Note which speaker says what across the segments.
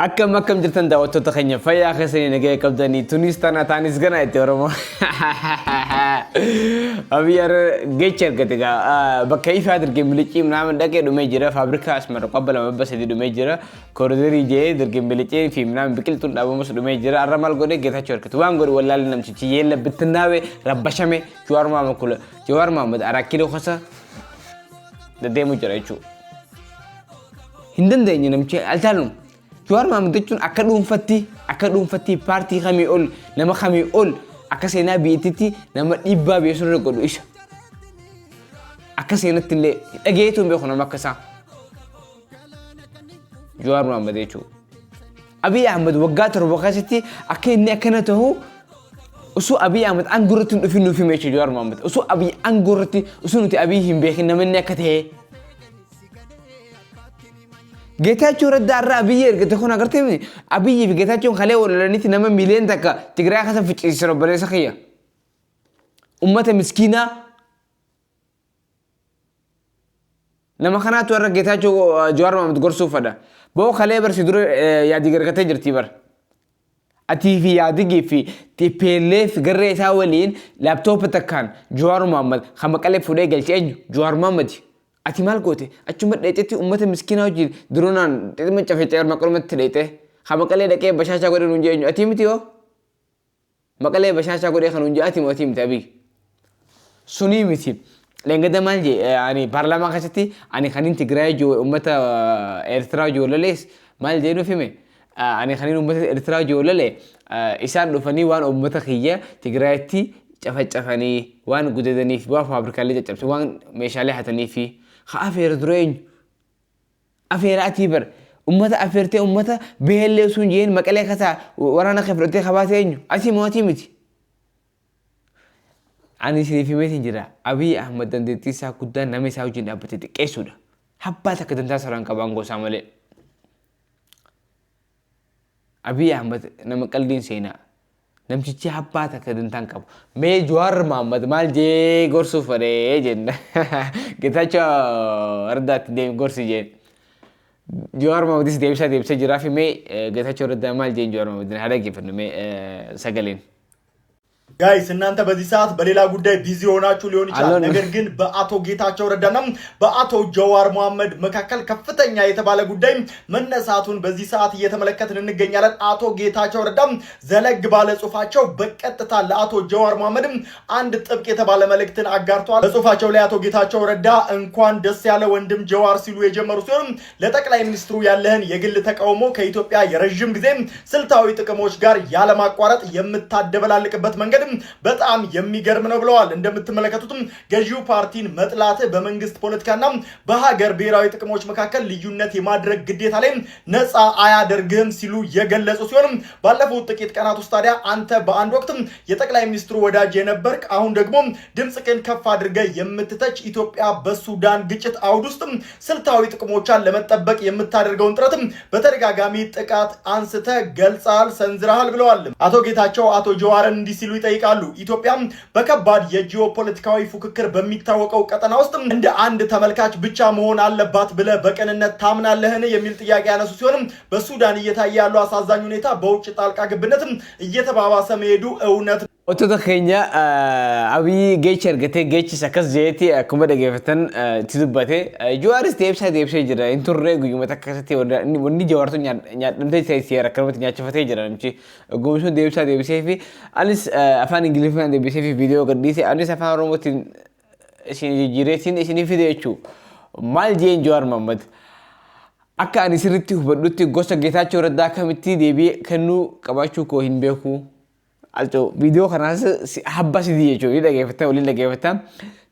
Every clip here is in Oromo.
Speaker 1: Akkam akkam jirtan daawwattoota keenya fayyaa keessanii nagaya qabdanii tunis tana taanis gana itti Oromoo. Abiy har'a geecha argate gaa bakka ifaa dirgee milicii minaamin dhaqee dhumee jira faabrikaa asmara qabba lama babba sadii dhumee jira koridarii jee dirgee milicii fi minaamin biqiltuun dhaabamus dhumee jira har'a maal godhe Geetaachoo argate waan godhe wallaalee namtichi yeella bittinnaawe rabbashame Jawaar Mohaammed kula Jawaar Mohaammed araa kiiloo kasa deddeemu jira jechuudha. Hin dandeenye namichi alchaalum. Jawaar Mohaammed jechuun akka dhuunfatti akka dhuunfatti paartii kamii ol nama kamii ol akka seenaa biyyattiitti nama dhiibbaa biyya sun irra godhu isa. Akka seenatti illee dhageetu hin beeku nama akka isaa. Jawaar Mohaammed jechuudha. Abiy Ahmed waggaa 7 keessatti akka inni akkana ta'u osoo Abiy Ahmed aangoo irratti hin dhufin nuuf hime jechuudha Jawaar Mohaammed. Osoo Abiy aangoo irratti osoo nuti Abiy hin beekin nama inni akka ta'e. Geetaachoo Raddaa irraa Abiyyi ergate kun agartee miti. Abiyyi fi Geetaachoon kalee wal lolanitti nama miiliyoona takka Tigraay keessa ficcisiisan obboleessa kiyya. Ummata miskiinaa nama kanaatu irra Geetaachoo Jawaar Mohaammed gorsuu fedha. Boo kalee barsi dura yaadii gargatee jirti bar. Atii fi Yaadigii fi tplf garree isaa waliin laptop takkaan Jawaar Mohammed kan Maqalee fuudhee galche eenyu? Jawaar Mohammedi. Ati maal goote? Achuma dheexetti ummata miskiinaa wajjin diroonaan xixima cafecee Maqalumatti dheexee. Kan Maqalee dhaqee bashaashaa godhee nuun jee eenyu? Atii miti hoo? Maqalee bashaashaa godhee kan nuun jee ati moo atii miti Abiy? Sunii miti. Dheengadda maal jee ani paarlaamaa keessatti ani kanin Tigraay jiru uummata Eertiraa jiru lalees maal jee nuuf hime? Ani kanin uummata Eertiraa jiru lale isaan dhufanii waan uummata kiyya Tigraayitti cafacafanii waan gudadaniif waan faabrikaalee caccabse waan meeshaalee hatanii fi ka afeera dura eenyu? Afeera atii bar ummata afeertee ummata beellee osoo hin jeen maqalee kasaa waraana kee fudhattee kabaatee eenyu? Atii moo atii miti? Ani isiniif himeetiin jira. Abiy Ahmad dandeettii isaa guddaan nama isaa wajjin dhaabbate xiqqeessuudha. Habbaa takka dantaa saraan qaba aangoo isaa malee. Abiy Ahmad nama qaldiin seenaa. Namtichi habbaa takka dantaa hin qabu. Mee Jawaar Mohammad maal jee gorsuuf fedhee jenna. Getaachoo Raddaatti deemi gorsi jeen. Jawaar Mohammadis deebisaa deebisee jiraa fi mee Getaachoo Raddaa maal jeen Jawaar Mohammadin haa dhaggeeffannu mee sagaleen.
Speaker 2: ጋይስ እናንተ በዚህ ሰዓት በሌላ ጉዳይ ቢዚ ሆናችሁ ሊሆን ይችላል። ነገር ግን በአቶ ጌታቸው ረዳና በአቶ ጀዋር መሐመድ መካከል ከፍተኛ የተባለ ጉዳይ መነሳቱን በዚህ ሰዓት እየተመለከትን እንገኛለን። አቶ ጌታቸው ረዳም ዘለግ ባለ ጽሁፋቸው በቀጥታ ለአቶ ጀዋር መሐመድም አንድ ጥብቅ የተባለ መልእክትን አጋርተዋል። በጽሁፋቸው ላይ አቶ ጌታቸው ረዳ እንኳን ደስ ያለ ወንድም ጀዋር ሲሉ የጀመሩ ሲሆን ለጠቅላይ ሚኒስትሩ ያለህን የግል ተቃውሞ ከኢትዮጵያ የረዥም ጊዜ ስልታዊ ጥቅሞች ጋር ያለማቋረጥ የምታደበላልቅበት መንገድ በጣም የሚገርም ነው ብለዋል። እንደምትመለከቱትም ገዢው ፓርቲን መጥላት በመንግስት ፖለቲካና በሀገር ብሔራዊ ጥቅሞች መካከል ልዩነት የማድረግ ግዴታ ላይ ነፃ አያደርግህም ሲሉ የገለጹ ሲሆንም ባለፉት ጥቂት ቀናት ውስጥ ታዲያ አንተ በአንድ ወቅት የጠቅላይ ሚኒስትሩ ወዳጅ የነበርክ አሁን ደግሞ ድምፅህን ከፍ አድርገህ የምትተች ኢትዮጵያ በሱዳን ግጭት አውድ ውስጥ ስልታዊ ጥቅሞቿን ለመጠበቅ የምታደርገውን ጥረትም በተደጋጋሚ ጥቃት አንስተ ገልጸሃል፣ ሰንዝረሃል ብለዋል። አቶ ጌታቸው አቶ ጀዋርን እንዲህ ሲሉ ይጠይቃሉ። ኢትዮጵያ በከባድ የጂኦፖለቲካዊ ፉክክር በሚታወቀው ቀጠና ውስጥ እንደ አንድ ተመልካች ብቻ መሆን አለባት ብለህ በቅንነት ታምናለህን? የሚል ጥያቄ ያነሱ ሲሆንም በሱዳን እየታየ ያለው አሳዛኝ ሁኔታ በውጭ ጣልቃ ገብነትም እየተባባሰ መሄዱ እውነት
Speaker 1: Hordoftoota keenya Abiyyi geecha argatee geechis akkas jeetti akkuma dhageeffatan itti dubbate. Jawaaris deebisaa deebisee jira. Hin turre guyyuma takka keessatti wanni Jawaartu nyaadhamtee seera akkanumatti nyaachifatee jira namichi. Goomsuun deebisaa deebisee fi anis afaan Ingiliffaan deebisee fi viidiyoo gadhiise anis afaan Oromootiin isin jijjiireetiin isinii fide jechuudha. Maal jeen Jawaar Mohammad? Akka ani sirriitti hubadhutti gosa Geetaachoo Raddaa kamitti deebii kennuu qabaachuu koo hin beeku. Alco viidiyoo kanaas habba sidii jechuudha ni dhageeffata waliin dhageeffata.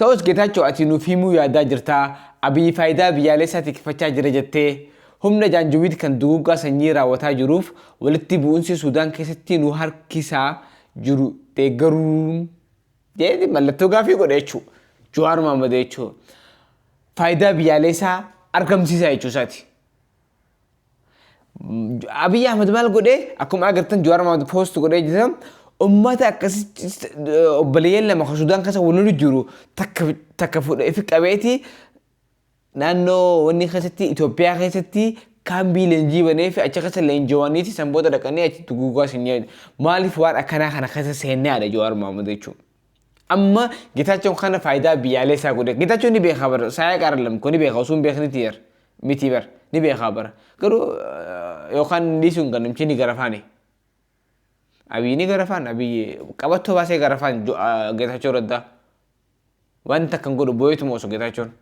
Speaker 1: Ta'us Geetaachoo ati nuuf himuu yaadaa jirtaa Abiyyi faayidaa biyyaalessaa tikfachaa jira jettee humna jaanjuwiid kan duguuggaa sanyii raawwataa jiruuf walitti bu'insi Suudaan keessatti nu harkisaa jiru deeggaruun jedhee mallattoo gaafii godhe jechuudha. Jawaar Mohaammed jechuudha. Faayidaa biyyaalessaa argamsiisaa jechuu isaati. Abiy Ahmed maal godhee akkuma agartan Jawaar Mohaammed poost godhee jira. Ummata akkasitti obboleeyyan lama kan Sudaan keessa wal lolu jiru takka takka fuudhee fi qabeeti naannoo wanni keessatti Itoophiyaa keessatti Kaambii leenjii banee fi achi keessa leenjiwaniiti san booda dhaqanii achi duguugaa sin maaliif waan akkanaa kana keessa seennee haadha Jawaar Mohaammed jechuudha. Amma Getaachoon kana faayidaa biyyaalessaa godhe. Getaachoon ni beekaa bara saaya qaara lamko ni beekaa osoo hin beekniti yer miti bara ni beekaa bara. Garuu yookaan dhiisuun kan namchi ni garafaani. Abiyyi ni garafaan Abiyyi qabattoo baasee garafaan Geetaachoo Raddaa. Wanta kan godhu booyituma osoo Geetaachoon.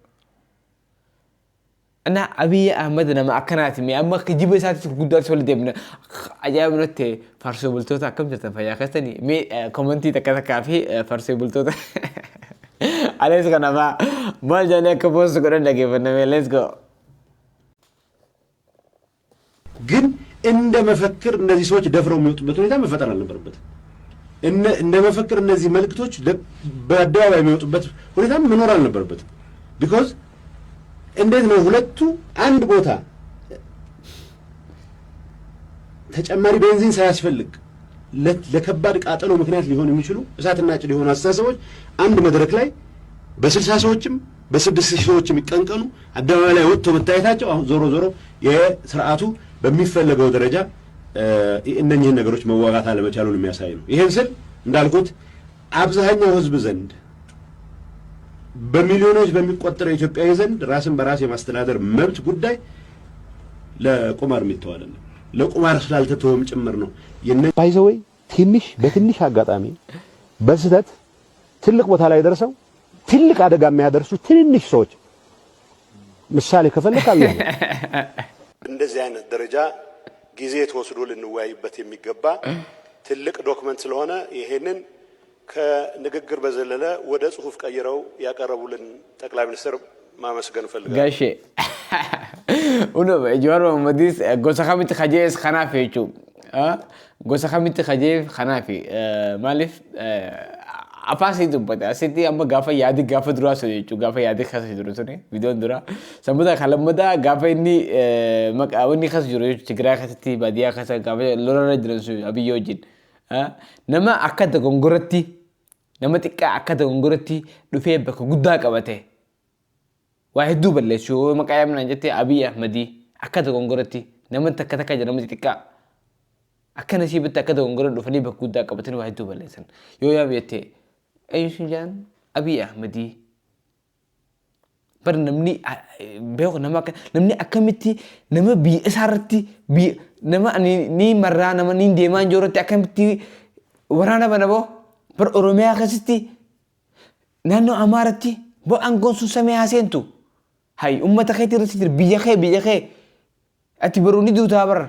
Speaker 1: እና Abiy Ahmed nama akkanaati mee amma kijiba isaatti gurguddaatti wal deemna. Ajaa'iba natti farsoo bultoota akkam jirtan fayyaa keessanii mee komentii takka takkaa fi farsoo bultoota. Alees kana faa maal jedhanii akka post godhan dhaggeeffanna mee let's go.
Speaker 3: ግን እንደ መፈክር እነዚህ ሰዎች ደፍረው የሚወጡበት ሁኔታ መፈጠር አልነበረበትም። እንደ መፈክር እነዚህ መልእክቶች በአደባባይ የሚወጡበት ሁኔታ መኖር አልነበረበትም። Because እንዴት ነው ሁለቱ አንድ ቦታ ተጨማሪ ቤንዚን ሳያስፈልግ ለከባድ ቃጠሎ ምክንያት ሊሆኑ የሚችሉ እሳትና ጭድ የሆኑ አስተሳሰቦች አንድ መድረክ ላይ በ60 ሰዎችም በ6,000 ሰዎች የሚቀንቀኑ አደባባይ ላይ ወጥቶ መታየታቸው አሁን ዞሮ ዞሮ የስርዓቱ በሚፈለገው ደረጃ እነኝህን ነገሮች መዋጋት አለመቻሉን የሚያሳይ ነው። ይህን ስል እንዳልኩት አብዛኛው ሕዝብ ዘንድ በሚሊዮኖች በሚቆጠረው ኢትዮጵያዊ ዘንድ ራስን በራስ የማስተዳደር መብት ጉዳይ ለቁማር የሚተው አይደለም። ለቁማር ስላልተተወም ጭምር ነው።
Speaker 4: By the way ትንሽ በትንሽ አጋጣሚ በስህተት ትልቅ ቦታ ላይ ደርሰው ትልቅ አደጋ የሚያደርሱ ትንንሽ ሰዎች ምሳሌ ከፈለክ አለ።
Speaker 3: እንደዚህ አይነት ደረጃ ጊዜ ተወስዶ ልንወያይበት የሚገባ ትልቅ document ስለሆነ ይሄንን ከንግግር በዘለለ ወደ ጽሁፍ ቀይረው ያቀረቡልን ጠቅላይ ሚኒስትር ማመስገን እፈልጋለሁ።
Speaker 1: ጋሼ Jawaar Mohammadis gosa kamitti kajees kanaaf jechuudha. Gosa kamitti kajeef kanaaf maaliif afaan sii dubbate asitti amma gaafa yaadi gaafa duraa sun jechuudha gaafa yaadi keessa jiru suni viidiyoon duraa sammuu kan lammataa gaafa inni maqaa inni keessa jiru jechuudha Tigraay keessatti baadiyyaa keessa gaafa lolarra jiran sun Abiyyi wajjin nama akka dogongoratti nama xiqqaa akka dogongoratti dhufee bakka guddaa qabate. Waa hedduu balleessu yoo maqaa yaamnaan jettee Abiy Ahmadii akka dogongoratti nama takka takka jedhamu xixiqqaa akka nasiibatti akka dogongora dhufanii bakka guddaa qabatanii waa hedduu balleessan. Yoo yaam jettee eenyu sun jedhan Abiy Ahmadii. Bar namni beeku nama akka namni akkamitti nama biyya isaarratti biyya nama ni marraa nama ni deemaa jirutti akkamitti waraana bana boo bar Oromiyaa keessatti naannoo Amaaratti boo aangoon sun samee haaseentu. Hay ummata keetii irratti jira biyya kee biyya kee ati baruu ni duutaa bar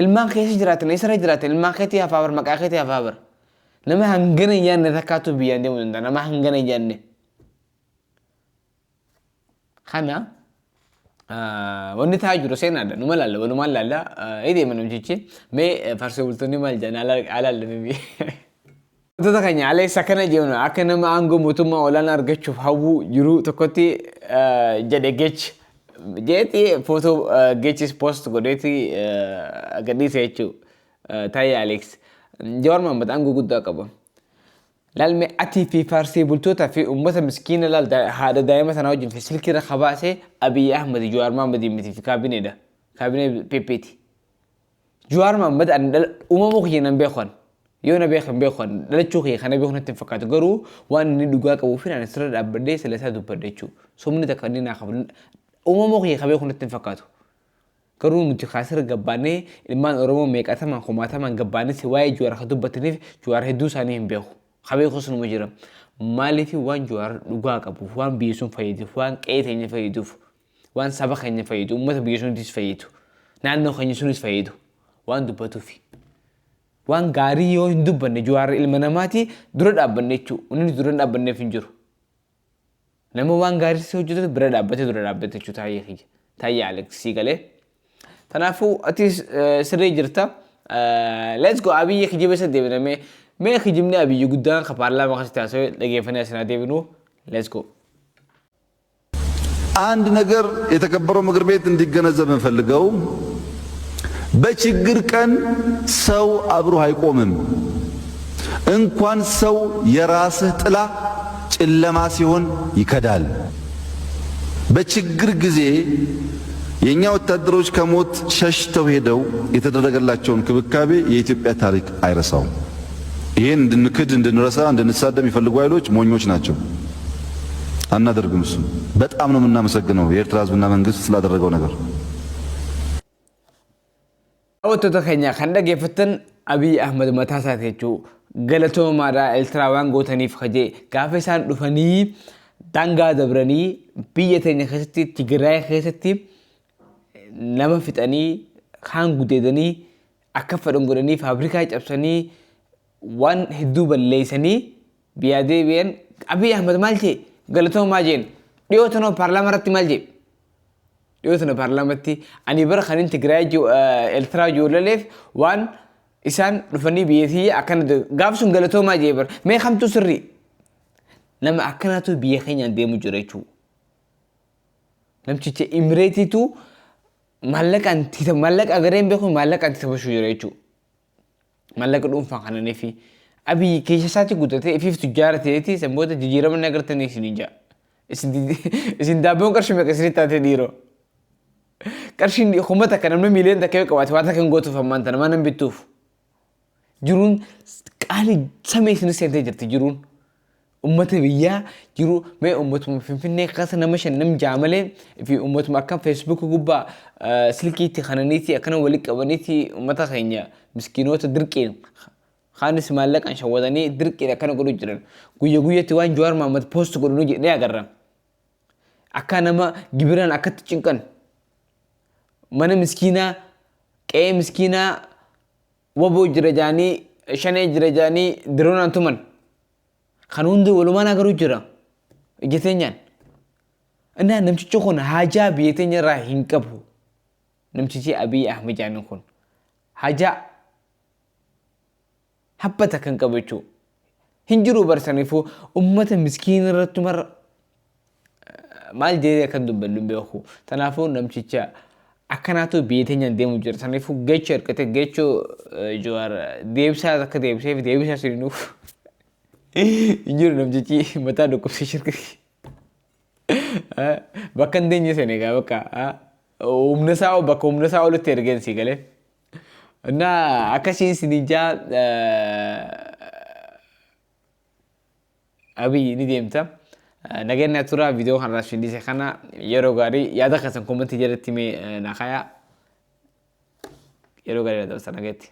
Speaker 1: ilmaan keessa jiraatan eessarra jiraatan ilmaan keetii hafaa bar maqaa keetii hafaa bar nama hangana hin yaadne takkaatu biyyaan deemuu danda'a nama hangana hin yaadne. Kana wanni ta'aa jiru seenaadha numa laalla walumaan laalla deema namtichi mee farsoo bultoonni maal jedhan alaallamee. Wantoota keenya aleessa akkana jennu akka nama aangoo mootummaa olaanaa argachuuf hawwu jiru tokkotti jedhe Geech jeeti footoo Geechis post godheeti gadhiise jechuudha. Taayee Alex. Jawaar Mohaammed aangoo guddaa qaba. Laalme atii fi faarsee bultootaa fi uummata miskiina laal haadha daa'ima sanaa wajjin fi silkii irra kabaasee Abiy Ahmed Jawaar Mohaammed miti fi kaabineedha. Kaabinee PPti. Jawaar Mohaammed uumamuu kiyya nan beekan. Yoo na beekan beekan dhalachuu kiyya kana beeku natti hin fakkaatu garuu waan inni dhugaa qabuu fi ani sirra dhaabbadhee sila isaa dubbadhe jechuudha. Somni takka inni naa qabu uumamuu kiyya ka beeku natti hin fakkaatu. Garuu nuti kaasirra gabbaannee ilmaan Oromoo meeqatamaan kumaatamaan gabbaannee si waa'ee Jawaar ka dubbataniif Jawaar hedduu isaanii hin beeku. Ka beeku sunuma jira. Maaliif waan Jawaar dhugaa qabuuf waan biyya sun fayyaduuf waan qe'ee teenya fayyaduuf waan saba keenya fayyadu uummata biyya sunitis fayyadu naannoo keenya sunis fayyadu waan dubbatuufi. Waan gaarii yoo hin dubbanne Jawaar ilma namaati dura dhaabbanne jechuudha. Inni dura dhaabbanneef hin jiru. Nama waan gaarii si hojjetu bira dhaabbatee dura dhaabbate jechuudha Taayyee kiyya. Taayyee Alex sii galee. Kanaafuu atis sirrii jirta. Let's go Abiyyi kijiba isa deebiname. Mee kijibni Abiyyi guddaan ka paarlaamaa keessatti haasawee dhageeffannee asinaa deebinu. Let's go.
Speaker 5: አንድ ነገር የተከበረው ምክር ቤት እንዲገነዘብ እንፈልገው በችግር ቀን ሰው አብሮህ አይቆምም። እንኳን ሰው የራስህ ጥላ ጨለማ ሲሆን ይከዳል። በችግር ጊዜ የእኛ ወታደሮች ከሞት ሸሽተው ሄደው የተደረገላቸውን ክብካቤ የኢትዮጵያ ታሪክ አይረሳውም። ይህን እንድንክድ፣ እንድንረሳ፣ እንድንሳደብ የሚፈልጉ ኃይሎች ሞኞች ናቸው። አናደርግም። እሱ በጣም ነው የምናመሰግነው የኤርትራ ሕዝብና መንግስት ስላደረገው ነገር።
Speaker 1: Daawwattoota keenya kan dhaggeeffattan Abiy Ahmad mataa isaati jechuudha. Galatoomaadhaa Eertiraa waan gootaniif kajee gaafa isaan dhufanii daangaa dabranii biyya teenya keessatti Tigraay keessatti nama fixanii kaan gudeedanii akka fedhan godhanii faabrikaa cabsanii waan hedduu balleessanii biyyaa deebi'an Abiy Ahmad maal jee galatoomaa jeen dhiyoo tanoo paarlaamaa irratti maal jee dhiyoo tana paarlaamaatti ani bara kanin Tigraay Eertiraa ijoolleef waan isaan dhufanii biyya tiyya akkana gaaf sun galatoomaa jee bara mee kamtu sirrii nama akkanaatu biyya keenyaan deemu jira jechuudha. Namticha Imireetiitu maallaqaan maallaqa agareen beeku maallaqaan taphachuu jira jechuudha. Maallaqa dhuunfaa kananii fi Abiy keessa isaatti guddatee ifiif tujjaara ta'eeti sanboota jijjiirama inni agartanii isin hin jaa. Isin daabboon qarshii meeqa isinitti taatee dhiiroo? Qarshiin kuma takka namni miiliyoona takka yoo qabaate waan takka hin gootuuf ammaan tana mana hin bittuuf. Jiruun qaalii samii isin seentee jirti jiruun. Ummata biyyaa jiru mee ummatuma Finfinnee keessa nama shan nam ja'a malee fi ummatuma akka feesbuuka gubbaa silkiitti kananiiti akkana walitti qabaniiti ummata keenya miskiinota dirqiin kaanis maallaqaan shawwatanii dirqiin akkana godhu jiran. Guyya guyyatti waan Jawaar Mohaammed post godhu nu jedhee agarra. Akka nama gibiraan akkatti cinqan mana miskiinaa qe'ee miskiinaa waboo jira jaanii shanee jira jaanii diroonaan tuman. Kan hundi walumaan agaruu jira ija teenyaan. Innaa namtichi kun haajaa biyya teenya irraa hin qabu. Namtichi Abiy Ahmed jedhamu kun haajaa habbata kan qabu jechuudha. Hin jiru barsaniifuu ummata miskiina irratti mara maal jedhee akkan dubbannu hin beeku. Kanaafuu namticha akkanaatu biyya teenyaan deemu jira. Saniifuu geechoo ergate geechoo Jawaar deebisaa akka deebiseef deebisaa sininuuf. Hin jiru namtichi mataa dhukkubsee shirka. Bakka hin deenye seene egaa bakka humna isaa bakka humna isaa olitti ergeen si galee. Innaa akkasiin sinijaa Abiy ni deemta. Nageenya turaa viidiyoo kanarraa isin dhiise kana yeroo gaarii yaada keessan koomentii jalatti mee na kaayaa. Yeroo gaarii dabarsa nageetti.